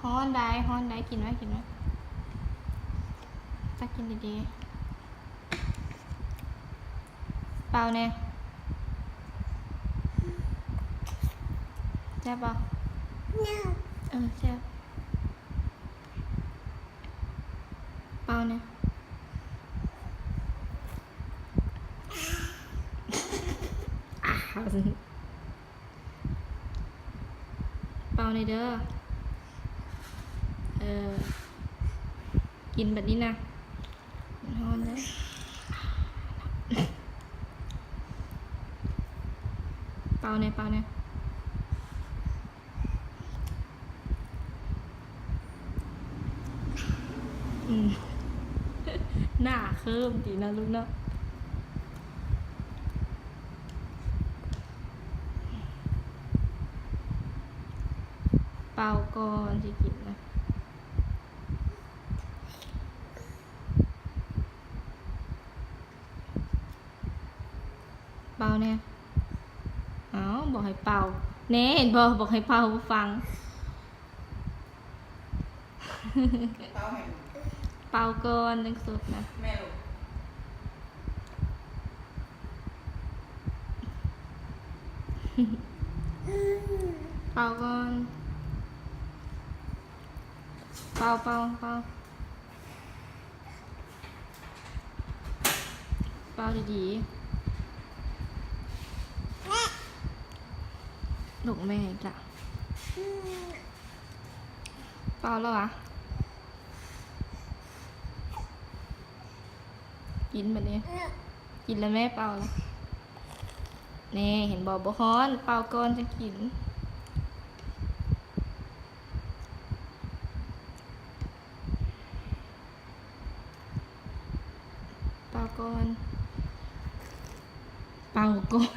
ຮ້ອນໄດ໋ ຮ້ອນໄດ໋ ກິນໄວ້ ກິນໄວ້ ຕັກກິນດີໆ. ເປົ່າແດ່. ແຊບບໍ່? ເອີ ແຊບ. ເປົ່າແດ່. ເປົ່າແດ່ເດີ້. ເອີ ກິນບັດນີ້ນະ. ມັນຮ້ອນເດ້. ເປົ່າແດ່ ເປົ່າແດ່. ອືມ ໜ້າເຄີມຕິເນາະລູກເນາະ. ເປົ່າກ່ອນຊິກິນນະ. ເປົ່າແດ່. ເອົ້າ ບອກໃຫ້ເປົ່າແດ່ ເຫັນບໍ່? ບອກໃຫ້ເປົ່າ ບໍ່ຟັງ. ເປົ່າໃຫ້ ເປົ່າກ່ອນຈັ່ງສົດນະ. ແມ່ລູກ ເປົ່າກ່ອນ. ເປົ່າ ເປົ່າ ເປົ່າ. ເປົ່າດີໆ. ລູກແມ່ອີກລະ. ເປົ່າແລ້ວຫວາ? ກິນບັດນີ້. ກິນແລ້ວແມ່ເປົ່າລະ. ແນ່ ເຫັນບໍ່? ບໍ່ຮ້ອນ ເປົ່າກ່ອນຈັ່ງກິນ. ເປົ່າກ່ອນ ເປົ່າກ່ອນ.